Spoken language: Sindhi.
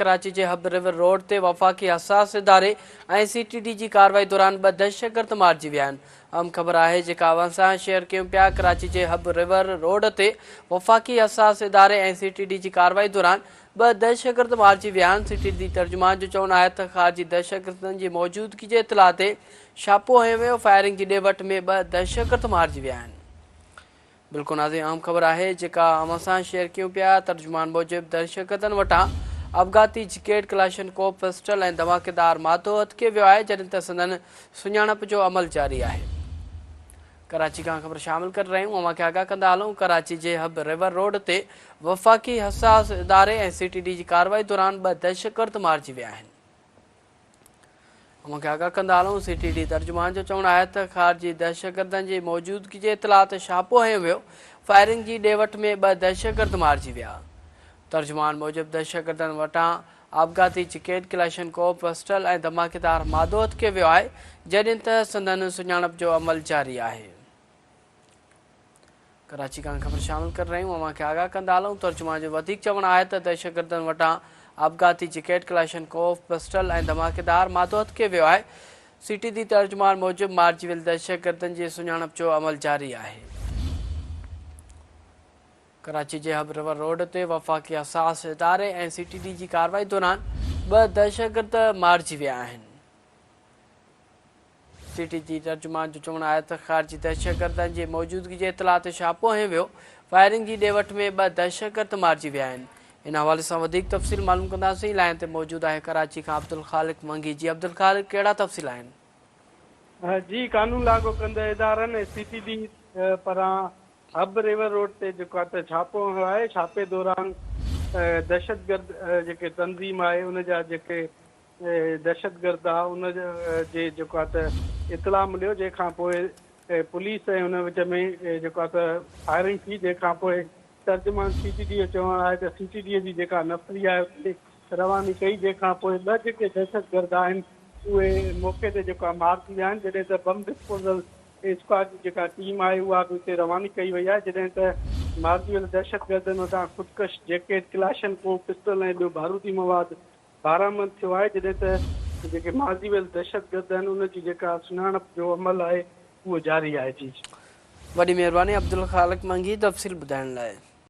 ڪراچي جي حب ريور روڊ تي وفاقي حساس اداري ۽ سي ٽي ڊي جي ڪارروائي دوران ٻه دهشتگرد مارجي ويا آهن. اهم خبر آهي جيڪا اوهان سان شيئر ڪيون پيا ڪراچي جي حب ريور روڊ تي وفاقي حساس اداري ۽ سي ٽي ڊي جي ڪارروائي دوران ٻه دهشتگرد مارجي ويا آهن. سي ٽي ڊي ترجمان جو چوڻ آهي ته خارجي دهشتگردن جي موجودگي جي اطلاع تي ڇاپو هنيو ويو، فائرنگ جي ڏي وٺ ۾ ٻه دهشتگرد مارجي ويا آهن. بلڪل ناظرين اهم خبر آهي جيڪا اوهان سان شيئر ڪيون پيا ترجمان موجب دهشتگردن وٽان آپگهاتي جيڪيٽ ڪلاشنڪوف پسٽل ۽ ڌماڪيدار مادو هٿ ڪيو ويو آهي جڏهن ته سندن سڃاڻپ جو عمل جاري آهي ڪراچي کان خبر شامل ڪري رهيون اوهان کي آگاهه ڪندا هلون ڪراچي جي حب ريور روڊ تي وفاقي حساس اداري ۽ سي ٽي ڊي جي ڪارروائي دوران ٻه دهشتگرد مارجي ويا آهن. اوهان کي آگاهه ڪندا هلون سي ٽي ڊي ترجمان جو چوڻ آهي ته خارجي دهشتگردن جي موجودگي جي اطلاع تي ڇاپو هنيو ويو، فائرنگ جي ڏي وٺ ۾ ٻه دهشتگرد مارجي ويا. ترجمان موجب دهشتگردن وٽان آپگهاتي جيڪيٽ، ڪلاشنڪوف، پسٽل ۽ ڌماڪيدار مادو هٿ ڪيو ويو آهي، جڏهن ته سندن سڃاڻپ جو عمل جاري آهي. ڪراچي کان خبر شامل ڪري رهيون اوهان کي آگاهه ڪندا هلون ترجمان جو وڌيڪ چوڻ آهي ته دهشتگردن وٽان آپگهاتي جيڪيٽ، ڪلاشنڪوف، پسٽل ۽ ڌماڪيدار مادو هٿ ڪيو ويو آهي. سي ٽي ڊي ترجمان موجب مارجي ويل دهشتگردن جي سڃاڻپ جو عمل جاري آهي. ڪراچي جي حب ريور روڊ تي وفاقي حساس اداري ۽ سي ٽي ڊي جي ڪارروائي دوران ٻه دهشتگرد مارجي ويا آهن. سي ٽي جي ترجمان جو چوڻ آهي ته خارجي دهشتگردن جي موجودگي جي اطلاع تي ڇاپو هنيو ويو، فائرنگ جي ڏي وٺ ۾ ٻه دهشتگرد مارجي ويا آهن. ان حوالي سان وڌيڪ تفصيل معلوم ڪنداسين، لائين تي موجود آهي ڪراچي کان عبدالخالق منگي، جي عبدالخالق ڪهڙا تفصيل آهن؟ جي قانون لاڳو ڪندڙ ادارن ۽ سي ٽي ڊي پاران حب ريور روڊ تي جيڪو آهي ته ڇاپو هنيو آهي، ڇاپي دوران دهشتگرد جيڪي تنظيم آهي ان جا جيڪي دهشتگرد آ ان جي جيڪو آ ته اطلاع مليو جنهن کان پوء پوليس ۽ ان وچ ۾ جيڪو آ ته فائرنگ ٿي جنهن کان پوء ترجمان سي ٽي ڊي جو چوڻ آهي ته سي ٽي ڊي جي جيڪا نفري آهي اتي رواني ڪئي جنهن کان پوء ٻه جيڪي دهشتگرد آهن اهي موقعي تي جيڪو آ مارجي ويا آهن جڏهن ته بم ڊسپوزل اسڪواڊ جي جيڪا ٽيم آهي اها به اتي رواني ڪئي وئي آهي جڏهن ته مارجي ويل دهشتگردن وٽان خودڪش جيڪيٽ ڪلاشنڪوف پسٽل ۽ ٻيو بارودي مواد برآمد ٿيو آهي جڏهن ته جيڪي مارجي ويل دهشتگرد آهن ان جي جيڪا سڃاڻپ جو عمل آهي اهو جاري آهي جي. وڏي مهرباني عبدالخالق منگي تفصيل ٻڌائڻ لاء.